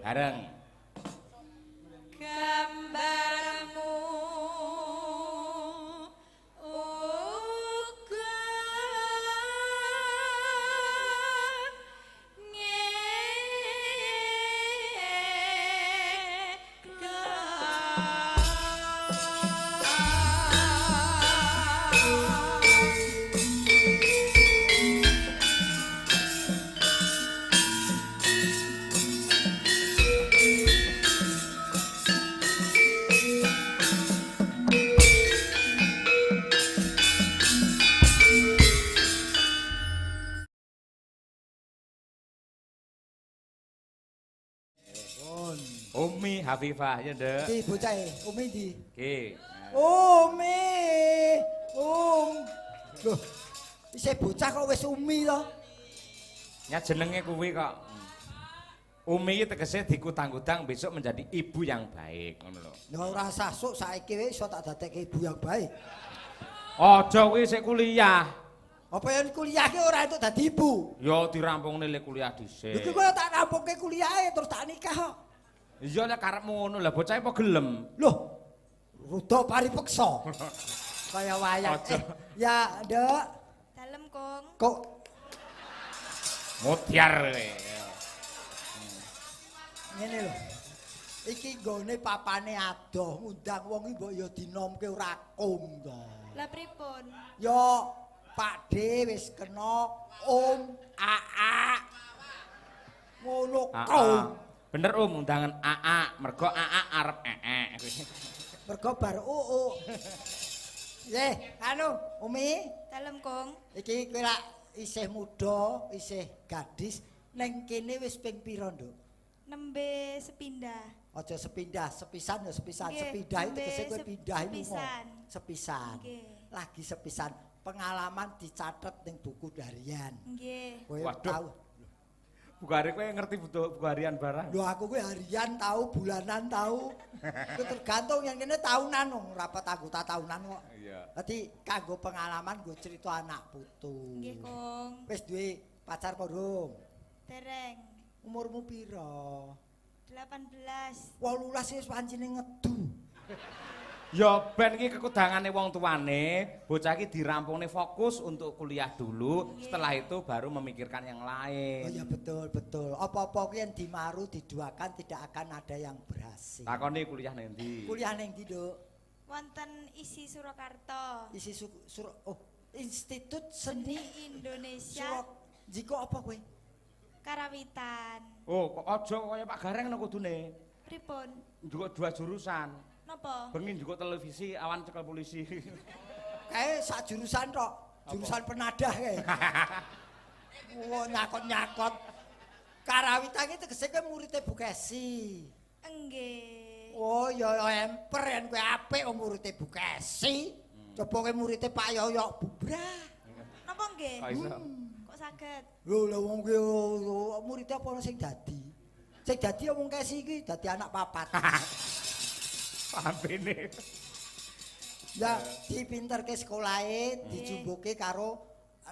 Bareng. Gambarmu uga Umi Hafifah ya, Nduk. Iki bocah e, Umi ndi? Iki. Umi. Loh, isih bocah kok wis Umi to? Ya jenenge kuwi kok. Umi iki tegese dikutang-kutang besok menjadi ibu yang baik, ngono lho. Ya ora usah sok saiki wis iso tak dadekke ibu yang baik. Aja kuwi sik kuliah. Apa yen kuliah ki ora entuk dadi ibu? Ya dirampungne le kuliah dhisik. Lha iki kok tak rampungke kuliahe terus tak nikah kok. Iya lek karepmu ngono lah bocahe apa gelem? Loh, rudha paripeksa. Kaya wayang. Ya, Nduk. Dalem, Kong. Kok Modyar kowe. Ngene lho. Iki nggone papane adoh ngundang wong iki mbok ya dinomke ora kum to. Lah pripun? Ya Pak D wis kena Om AA. Ngono kum. Bener Om undangan AA, mergo AA arep ee. Mergo bar UU. Nggih, anu Umi. Dalem, Kong. Iki kowe lak isih muda, isih gadis, neng kene wis ping pira, Nduk? Nembe sepindah. Aja sepindah, sepisan ya sepisan. Nggih, sepindah itu tegese kowe pindah iku. Sepisan. Sepisan. Nggih. Lagi sepisan. Pengalaman dicatet ning buku harian. Nggih. Kowe Waduh. tau. Buku harian kowe ngerti buku harian barang. Lho aku kowe harian tau, bulanan tau. Itu tergantung yang kene tahunan wong rapat anggota tahunan kok. Iya. Dadi kanggo pengalaman nggo cerita anak putu. Nggih, Kong. Wis duwe pacar apa durung? Dereng. Umurmu pira? 18. 18 wis pancene ngedu. Ya ben iki kekudangane wong tuane, bocah iki dirampungne fokus untuk kuliah dulu, setelah itu baru memikirkan yang lain. Oh ya betul, betul. Apa-apa ki yen dimaru diduakan tidak akan ada yang berhasil. Takoni kuliah nang ndi? Kuliah ning ndi, Nduk? Wonten ISI Surakarta. ISI Institut Seni Indonesia. Jiko apa kowe? Karawitan. Oh, kok aja kaya Pak Gareng no kudune. Pripun? Njukuk dua jurusan. Napa? Bengi njukuk televisi, awan cekel polisi. Kae sak jurusan tok. Jurusan penadah kae. Wah, nyakot-nyakot. Karawitan iki tegese kowe murite Bu Kesi. Nggih. Oh, ya emper yen kowe apik wong murite Bu Kesi. Coba kowe murite Pak Yoyok Bubrah. Napa nggih? Kok iso? Kok saged? Lho, lha wong ki murite apa ana sing dadi? Sing dadi wong Kesi iki dadi anak papat. Pambene. Ya dipinterke sekolahe, dijumbuke karo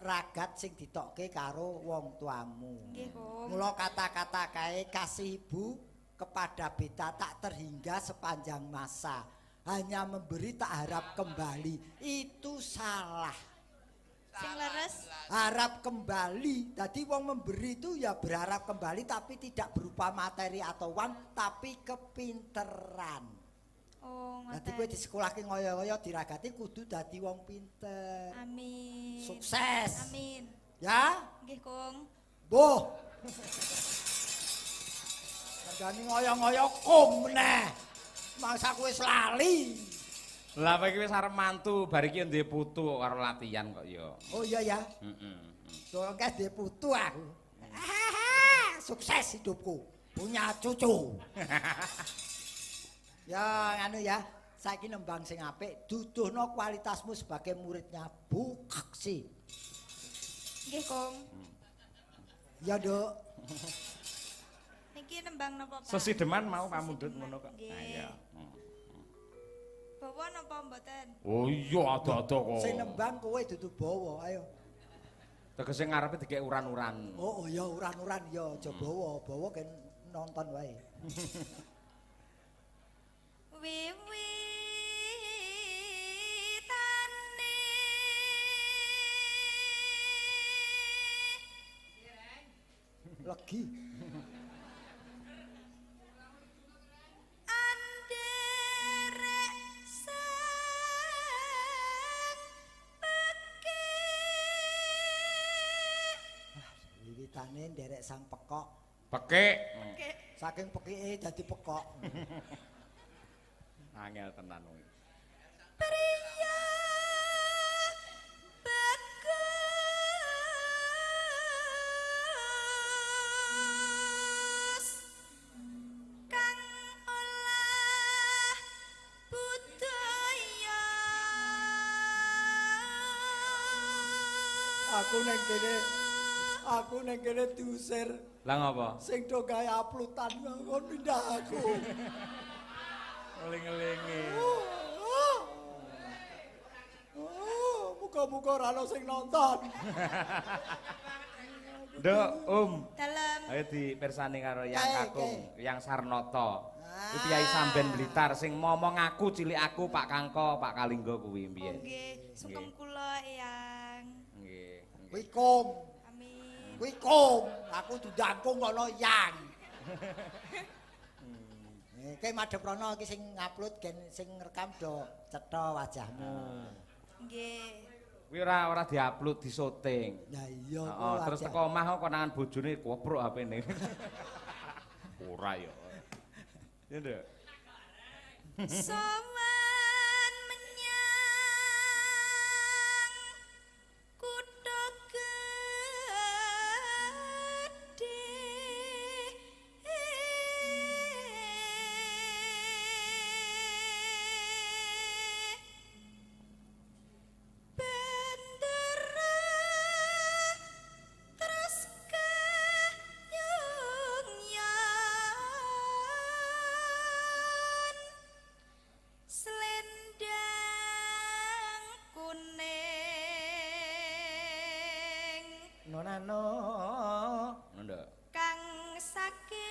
ragat sing ditokke karo wong tuamu. Nggih, Kong. Mula kata-kata kae kasih ibu kepada beta tak terhingga sepanjang masa. Hanya memberi tak harap kembali. Itu salah. Sing leres. Harap kembali. Dadi wong memberi itu ya berharap kembali tapi tidak berupa materi atau uang, tapi kepinteran. Oh, ngoten. Dadi kowe disekolahke ngoyo-ngoyo diragati kudu dadi wong pinter. Amin. Sukses. Amin. Ya? Nggih, Kong. Mbuh. Kandhane ngoyo-ngoyo kum meneh. Mangsa kowe wis lali. Lah kowe iki wis arep mantu, bar iki duwe putu kok karo latihan kok ya. Oh iya ya. Heeh. Soalnya duwe putu aku. Sukses hidupku. Punya cucu. Ya nganu ya, saiki nembang sing apik, duduhno kualitasmu sebagai muridnya Bu Kesi. Nggih, Kong. Ya, Nduk. Niki nembang napa, Pak? Sesideman mau pamundhut ngono kok. Nggih. Nah, iya. Bawa napa mboten? Oh iya, ado-ado kok. Sing nembang kowe dudu bawa, ayo. Tegese ngarepe dikek uran-uran. Oh, oh ya uran-uran ya aja bawa, bawa ken nonton wae. Wiwitane Legi. Anderek sang pekik. Wiwitane nderek sang pekok. Pekik. Pekik. Saking pekike dadi pekok. Angel tenan kuwi. Priya bagus kang olah budaya. Aku ning kene diusir. Lah ngopo? Sing do gawe uploadan kon pindah aku. Ngeling-ngelingi. Oh, muga-muga ora ono sing nonton. Nduk, Om. Dalem. Ayo dipirsani karo Yang Kae, Kakung, Yang Sarnoto. Ah. Iki Kyai Samben Blitar sing momong aku cilik aku Pak Kangko, Pak Kalinggo kuwi mbiyen. Nggih, sungkem kula Eyang. Nggih. Kuwi kong, Amin. kuwi kong. Aku dundangkung kono yang. Kowe madhep rono iki sing ngupload gen sing ngrekam do cetha wajahmu. Nggih. Kuwi ora diupload, disoting. Lah iya Heeh, terus teko omah kok konangan bojone koprok HP-ne. Ora ya. Ya, Nduk. Sowan menyang kutha gedhe. Bendera terus kayungyan selendang kuning. Nonano. Ngono, Nduk. Kang saking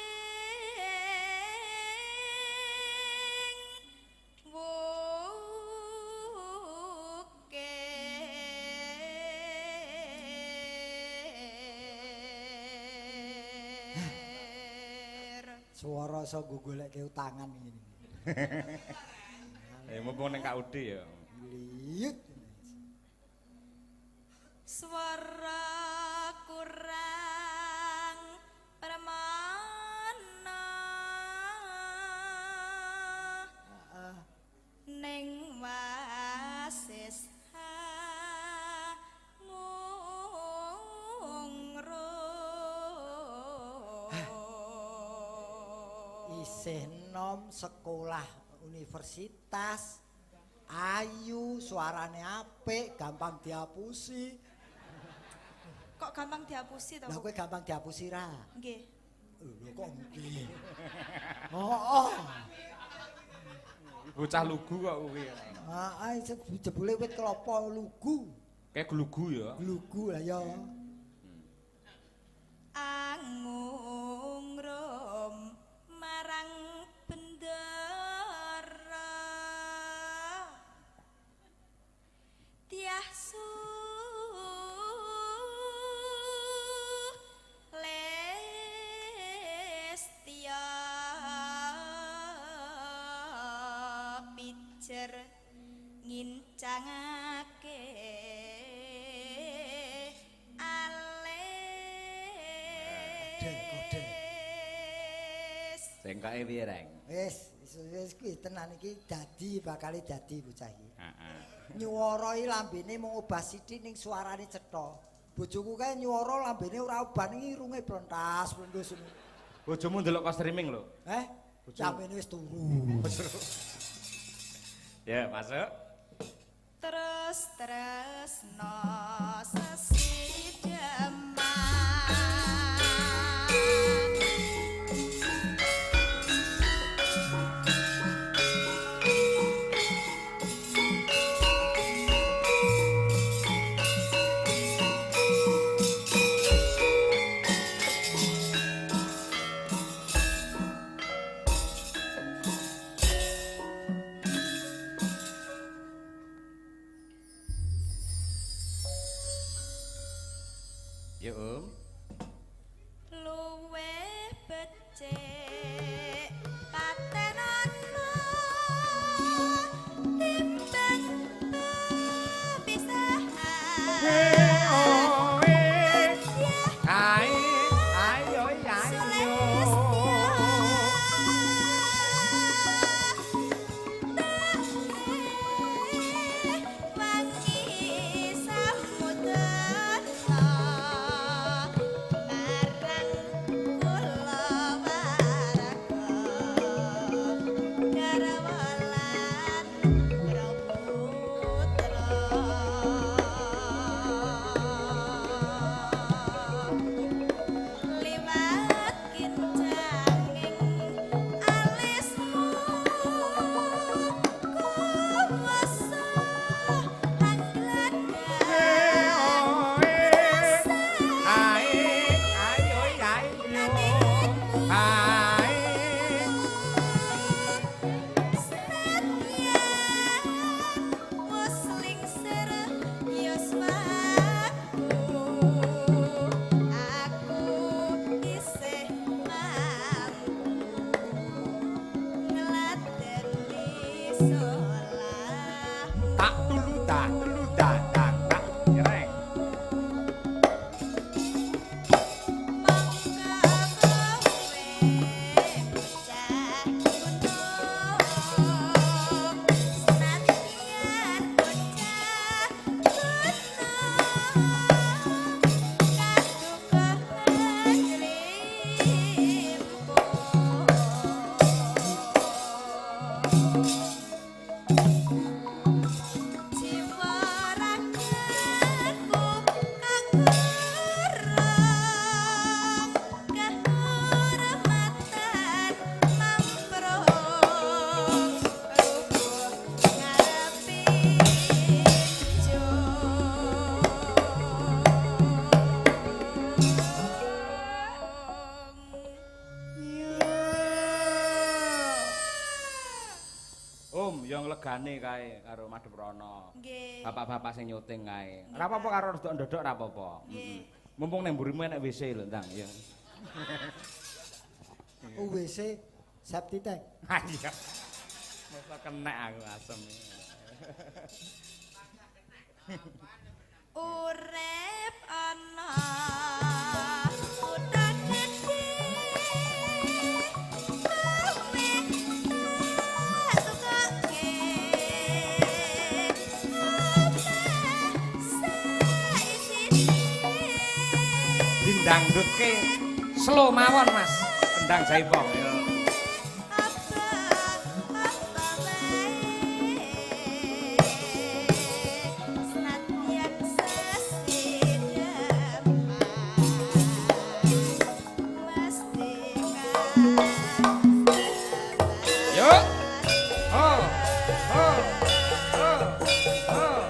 wukir. Swara iso nggo goleke utangan ngene. Mumpung ning KUD ya. Liyut. Swara kurang permana ning wasis ngungro. Isih nom sekolah universitas, ayu, suarane apik, gampang diapusi. Kok gampang diapusi to? Lah kowe gampang diapusi ra? Nggih. Lho kok nggih. Oh. Bocah lugu kok kuwi. Heeh, jebule wit kelapa lugu. Kayak glugu ya. Glugu lah ya. Angungrum marang bendara tiah sulestya pijer ngincangake Kode, kode. alis. Sengkoke piye, Reng? Wis, wis kuwi tenan iki dadi bakale dadi bocah iki. Heeh. Nyuwara iki lambene mung obah sithik ning suarane cetha. Bojoku kae nyuwara lambene ora obah ning irunge blentas blendus ngono. Bojomu ndelok kok streaming lho. Eh, lambene wis turu. Ya, masuk. Terus tresno sesideman. solah. Tak tulu dah tulu dah dah tak nyereng. Monggo kowe bocah gunung, senadyan bocah gunung, kadukuhan rimpo. Jiwa ragaku kakurang kehormatan mamprung rubuh ngarepe Om, yo nglegane kae karo Madheprana. Nggih. Bapak-bapak sing nyuting kae. Ora apa-apa karo rodok ndodok ora apa-apa. Nggih. Mumpung nang mburimu enek WC lho, Ndang. Ya. WC septic tank. Iya. Masa kenek aku asem. Urip ana kutha gedhe, kowe tak tukoke omah saisine. Dindangdutke slow mawon, Mas. Kendang jaipong ya. Apa apa wae senadyan sesideman mesti Yuk. Oh. Oh. Oh. Oh. Oh.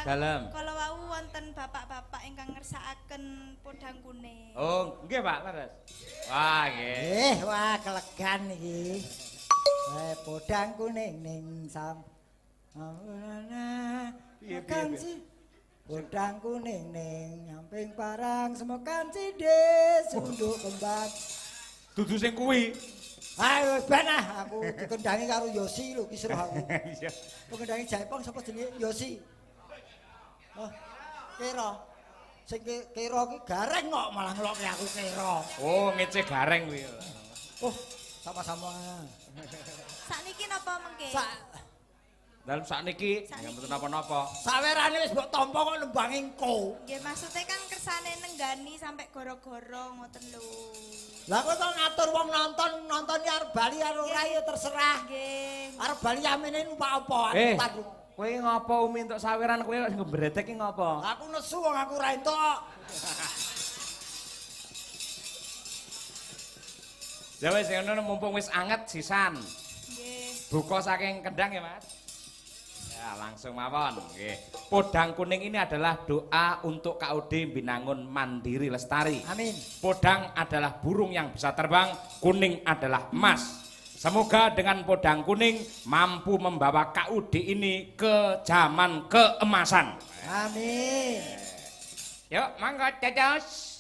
Dalem. Kala wau wonten bapak-bapak ingkang ngersakaken podang kuning. Oh, nggih Pak, leres. Wah, nggih. Wah kelegan iki. Podang kuning ning sam. Piye piye. Podang kuning ning nyamping parang semekan cindhe sunduk kembang. Dudu sing kuwi. Ayo wis ben ah, aku dikendangi karo Yosi lho ki seru aku. Iya. Pengendangi jaipong sapa jenenge Yosi? Oh, Kira. Sing kira ki gareng kok malah ngelokke aku kira. Oh, ngece gareng kuwi. Oh, sama-sama. Sakniki napa mengke? Dalem sakniki nggih mboten napa-napa. Sawerane wis mbok tampa kok nembangi engko. Nggih, maksude kan kersane nenggani sampe goro-goro ngoten lho. Lah kowe kok ngatur wong nonton, nonton arep bali karo ora ya terserah. Nggih. Arep bali amene numpak apa? Kowe ngopo Umi entuk saweran kowe kok mbretek ki ngopo? Aku nesu wong aku ora entuk. Ya wis ngono mumpung wis anget sisan. Nggih. Buka saking kendang ya, Mas. Ya, langsung mawon. Nggih. Podang kuning ini adalah doa untuk KUD Binangun Mandiri Lestari. Amin. Podang adalah burung yang bisa terbang, kuning adalah emas. Semoga dengan podang kuning mampu membawa KUD ini ke zaman keemasan. Amin. Yuk, mangga dados.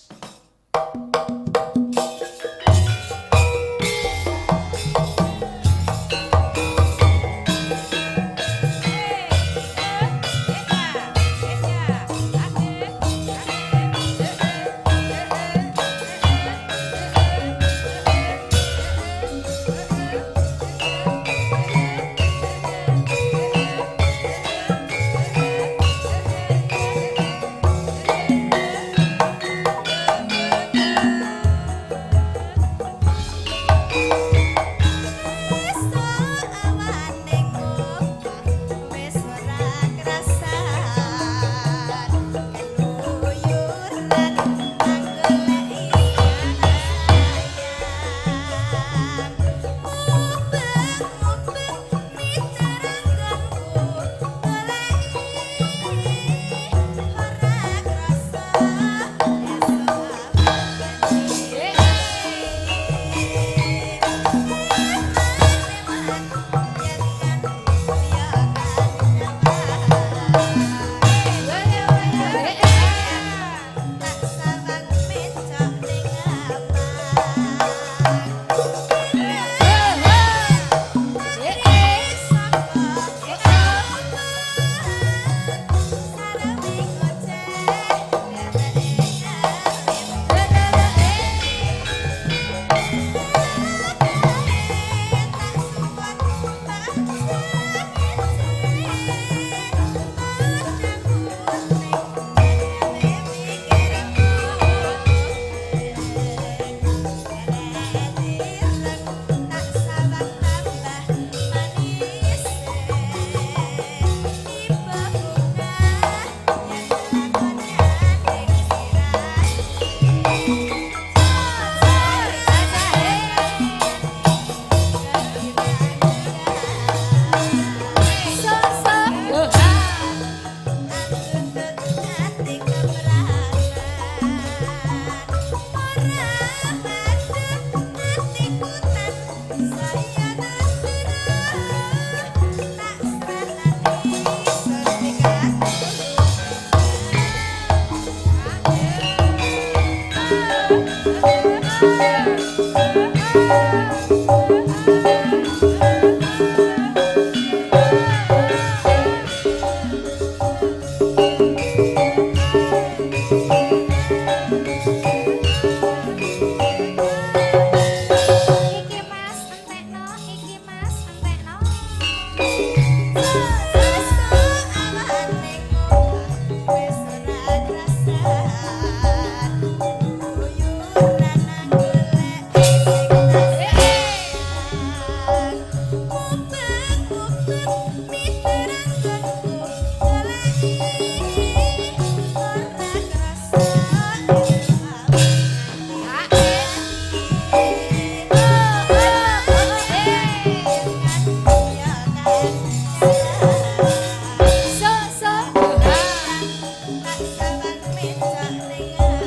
Saka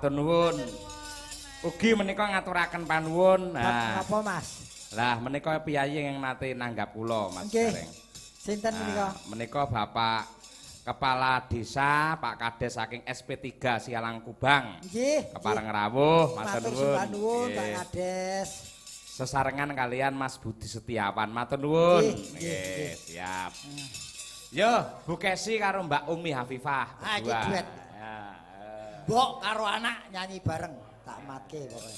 Matur nuwun. Ugi menika ngaturaken panuwun. Nah, Napa, Mas? Lah menika piyayi yang nate nanggap kula, Mas Nggih. Gareng. Sinten menika? Nah, menika Bapak Kepala Desa Pak Kades saking SP3 Sialang Kubang. Nggih. Kepareng rawuh, matur Matur nuwun. sembah nuwun Pak Nggih. Kades. Sesarengan kalian Mas Budi Setiawan, matur nuwun. Nggih, nggih, Nggih, siap. Yo, Bu Kesi karo Mbak Umi Hafifah. Ah, iki berdua. duet. Ya, eh. Mbok karo anak nyanyi bareng, tak matke pokoke.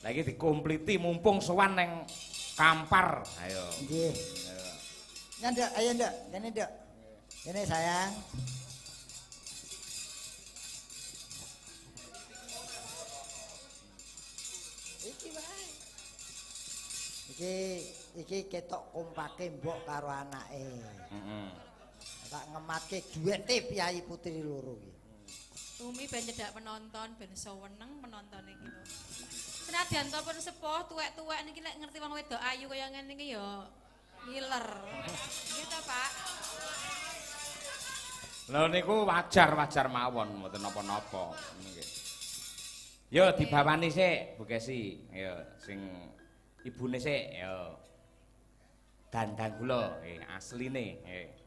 Lagi dikompliti mumpung sowan neng Kampar. Ayo. Nggih. Nyandek, ayo ndek, kene ndek. Kene sayang. Iki wae. Iki iki ketok kompake mbok karo anake. Heeh. Tak ngematke duwete piyayi putri loro iki. Umi ben cedak penonton, ben seweneng penontone iki lho. Senadyan to pun sepuh, tuwek-tuwek niki lek ngerti wong wedok ayu kaya ngene iki ya ngiler. Nggih to, Pak? Lho niku wajar-wajar mawon, mboten napa-napa. Nggih. Yo dibawani sik, Bu Kesi. Yo sing ibune sik, yo. Dandan kula, asline, nggih.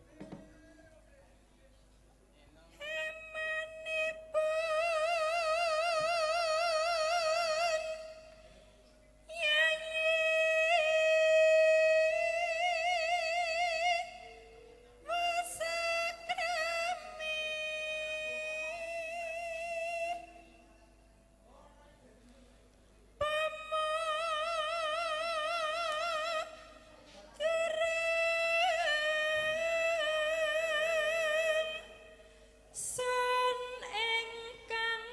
Sun ingkang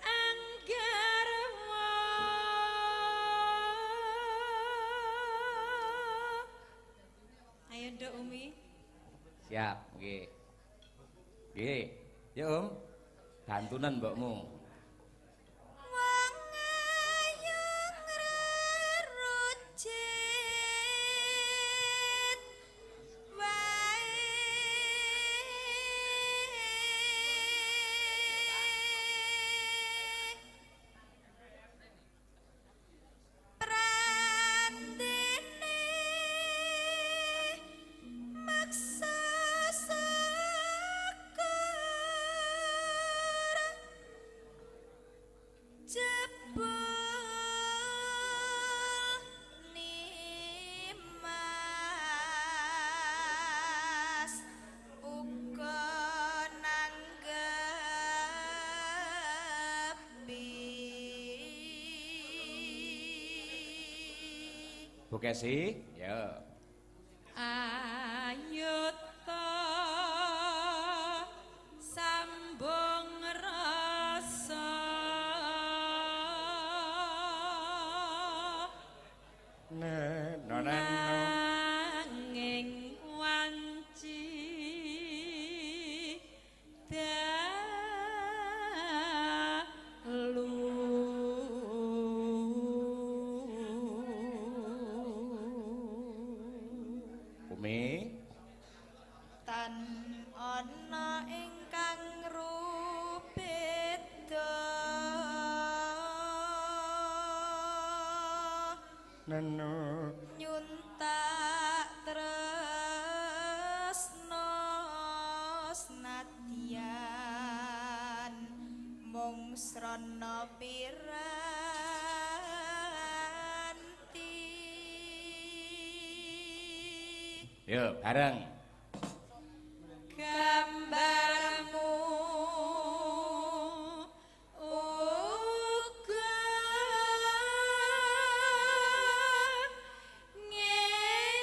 anggarwa. Ayo Nduk Umi. Siap, nggih. Nggih. Yo, Om. Bantunan mbokmu. Wong ayu ngrerucit wae prandene maksa syukur jebul nimas uga nanggepi. Bu Kesi, yo. Ayuta sambung rasa nanging wanci dalu. Umi. Tan ana ingkang rubeda Nenu. nyuntak tresna senadyan mung srana piranti. Yo, bareng. Gambarmu uga ngegla.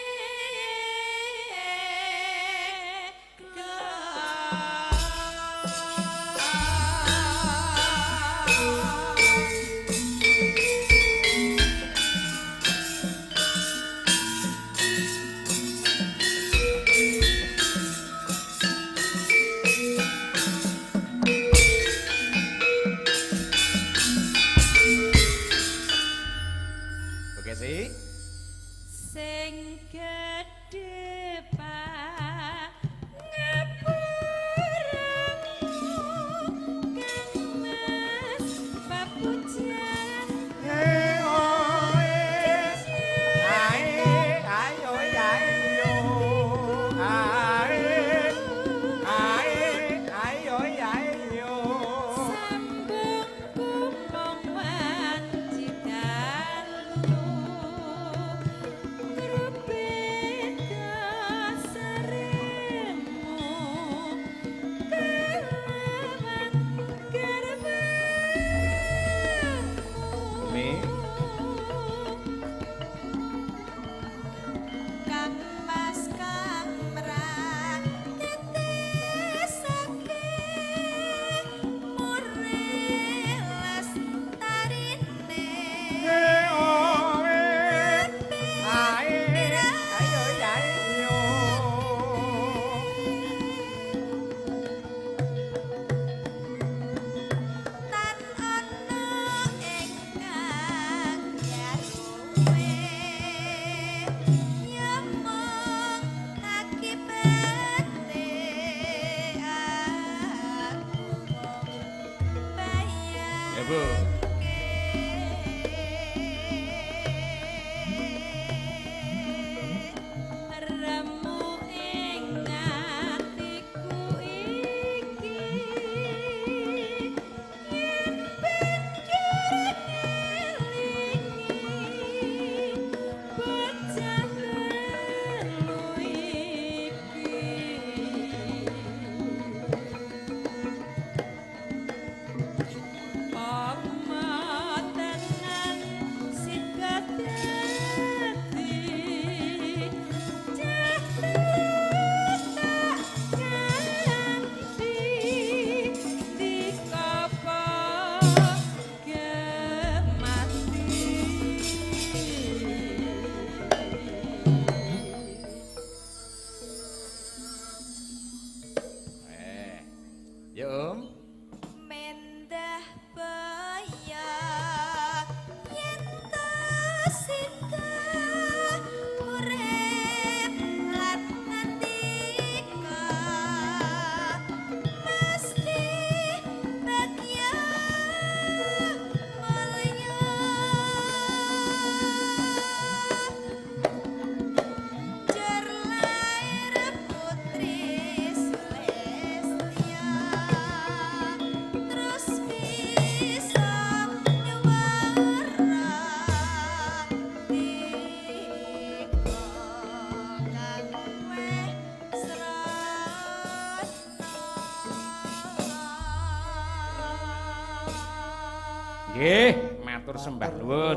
Nggih, matur sembah nuwun.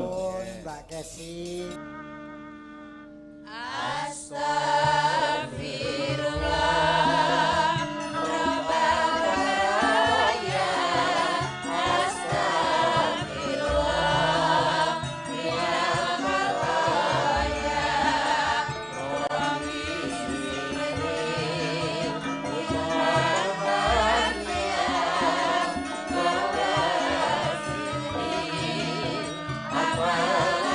Mbak Kesi. Astagfirullah Rabbal baraya. Astagfirullah ya khataya. Rabbi zidni ilman wa zidni amalan.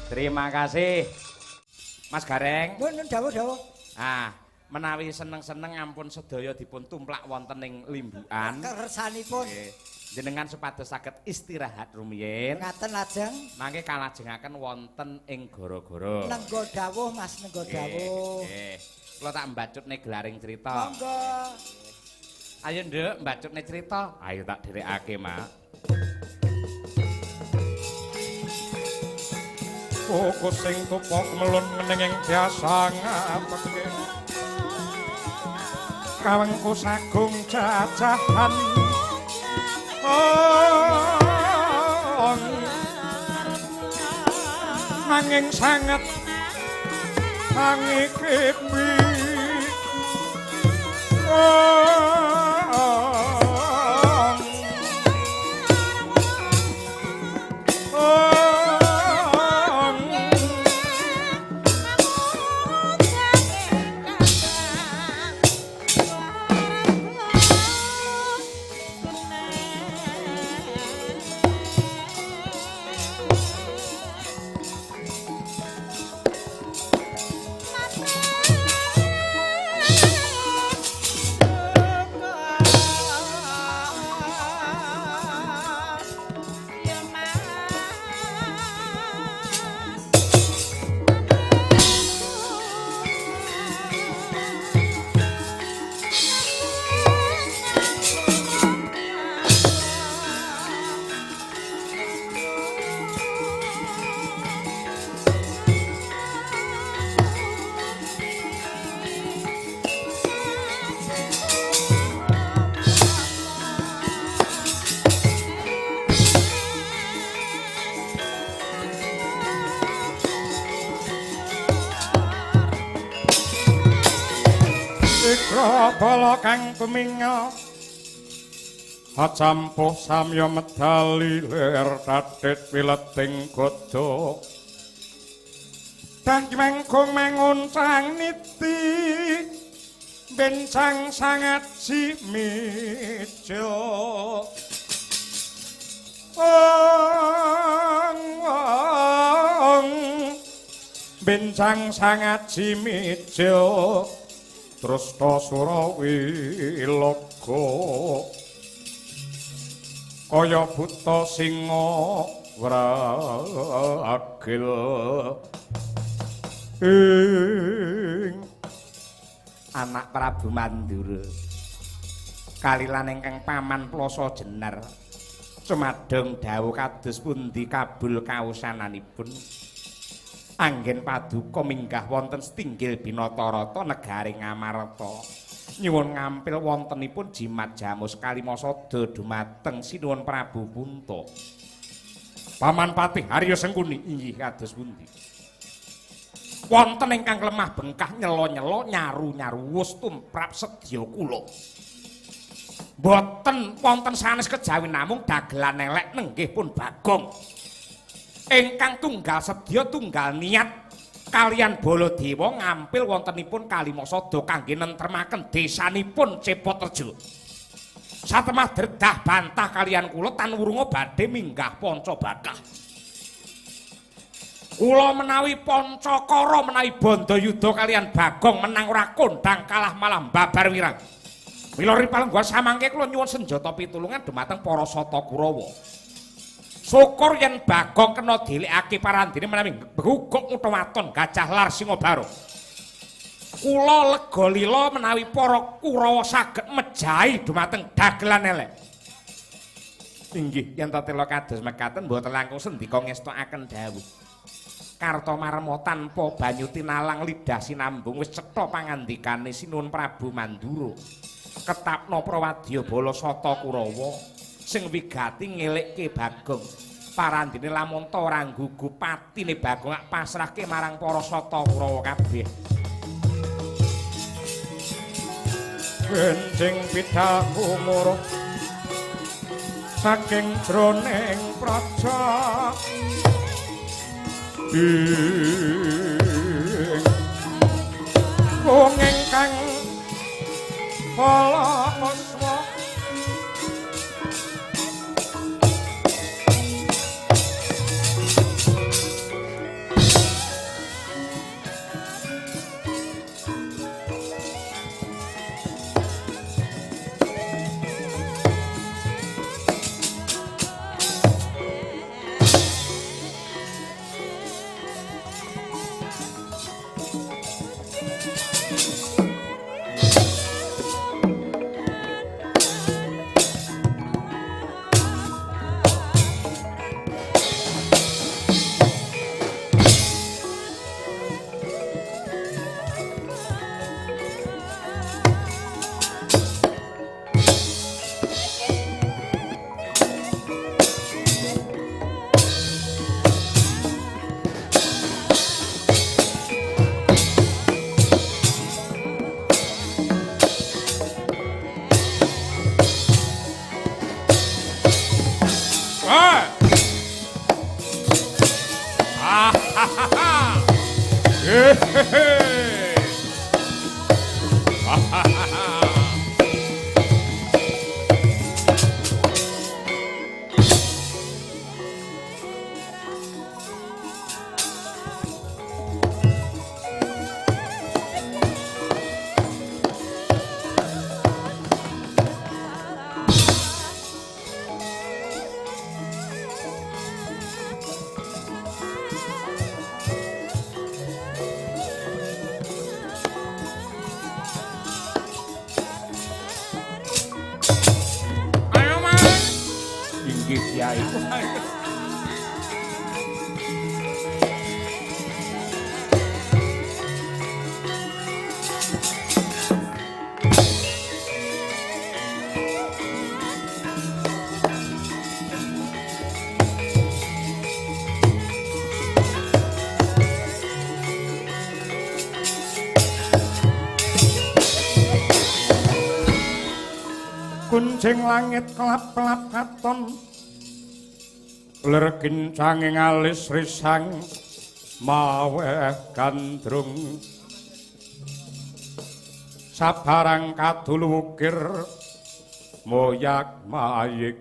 Terima kasih Mas Gareng. Nun dawuh-dawuh. Ah, menawi seneng-seneng ampun sedaya dipun tumplak wonten ing limbukan. Kersanipun. Jenengan supados saged istirahat rumiyin. Ngaten lajeng. Mangke kalajengaken wonten ing gara-gara. Nenggo dawuh Mas, nenggo dawuh. Nggih. Kula tak mbacutne gelaring crita. Monggo. Ayo Nduk, mbacutne crita. Ayo tak dherekake, Mak. Kuku sing tupa melun menenging biasa ngapeke. Kawengku sagung cacahan. Nanging sanget angikipi. Bala kang tuminga acampuh samya medali lir tatit wileting godha dang mengkung menguncang niti bencang sangat simijo bencang sangat simijo Trusta Surawilaga kaya buta singa wragil ing anak Prabu Mandura kalilan ingkang paman Plasa Jenar cumadong dawuh kados pundi kabul kausananipun anggen paduka minggah wonten setinggil Binatarata negari Ngamarta nyuwun ngampil wontenipun jimat jamus kalimasada dumateng sinuwun Prabu Punta. Paman Patih Arya Sengkuni inggih kados pundi? Wonten ingkang lemah bengkah nyela-nyela nyaru-nyaru wus tumrap sedya kula. Mboten wonten sanes kejawi namung dagelan elek nenggih pun Bagong. Ingkang tunggal sedya tunggal niat kalian Baladewa ngampil wontenipun Kalimasada kangge nentremaken desanipun Cepotrejo. Satemah dredah bantah kalian kula tan wurunga badhe minggah panca bakah. Kula menawi Pancakara menawi Bandayuda kalian Bagong menang ora kondang kalah malah babar wirang. Mila ripalengguhan samangke kula nyuwun senjata pitulungan dumateng para Sata Kurawa. Syukur yen Bagong kena dilikake parandene menawi guguk utawa waton Gajah Lar Singabara. Kula lega lila menawi para Kurawa saged mejahi dumateng dagelan elek. Inggih, yen ta tela kados mekaten mboten langkung sendika ngestokaken dawuh. Kartomarma tanpa banyu tinalang lidah sinambung wis cetha pangandikane Sinuwun Prabu Mandura. Ketapna prawadya bala Sata Kurawa sing wigati ngelikke Bagong. Parandene lamun ta ora nggugu patine Bagong ak pasrahke marang para Sata Kurawa kabeh. Benjing pitaku muruh saking jroning praja ing wong ingkang kala kuswa Kuncing langit kelap-kelap katon ler kincanging alis risang maweh gandrung sabarang kadul wukir moyak mayik.